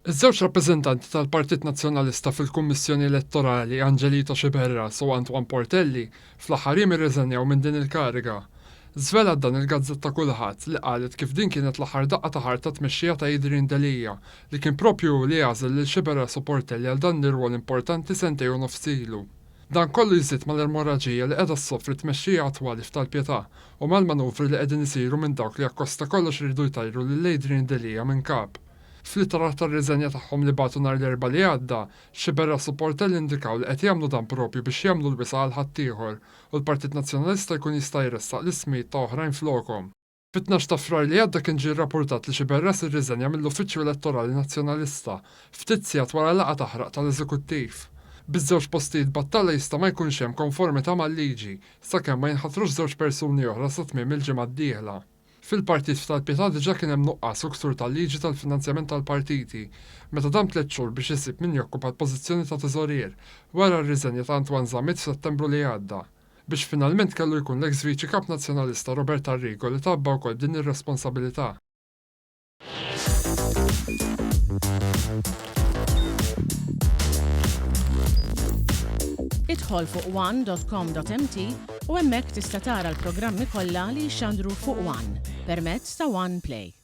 Iż-żewġ rappreżentanti tal-Partit Nazzjonalista fil-Kummissjoni Elettorali Angelito Sciberras u Antoine Portelli fl-aħħar jiem irriżenjaw minn din il-kariga. Żvelat dan il-gazzetta Kulħadd li qalet kif din kienet l-aħħar daqqa ta' ħarta tat-tmexxija ta' Adrian Delia li kien proprju hu li għażel lil Sciberras u Portelli għal dan l-irwol importanti sentejn u nofs ilu. Dan kollu jżid mal-ermoraġija li qiegħda ssofri t-tmexxija attwali f'Tal-Pietà u mal-manuvri li qegħdin isiru minn dawk li akkost ta' kollox iridu jtajru lil Adrian Delia minn kap. Fl-ittra tar-riżenja tagħhom li bagħtu nhar l-Erbgħa li għadda, Sciberras u Portelli indikaw li qed jagħmlu dan proprju biex jagħmlu l-wisa' għal ħaddieħor u l-Partit Nazzjonalista jkun jista' jressaq l-ismijiet ta' oħrajn flokhom. Fit-12 ta' Frar li għadda kien ġie rrapurtat li Sciberras irriżenja mill-Uffiċċju Elettorali Nazzjonalista, ftit sigħat wara laqgħa taħraq tal-Eżekuttiv. Biż-żewġ postijiet battala jista' ma jkunx hemm konformità mal-liġi, sakemm ma jinħatrux żewġ persuni oħra sa tmiem il-ġimgħa d-dieħla. Fil-partit f'Tal-Pietà diġà kien hemm nuqqas u ksur tal-liġi tal-finanzjament tal-partiti, meta dam tlett xhur biex isib min jokkupa l-pożizzjoni ta' teżorier, wara r-riżenja ta' Antoine Zammit f'Settembru li għadda. Biex finalment kellu jkun l-eks Viċi Kap Nazzjonalista Robert Arrigo li tgħabba wkoll b'din ir-responsabilità. Idħol fuq one.com.mt u hemmhekk tista' tara l-programmi kollha li jixxandru fuq One permezz ta' One Play.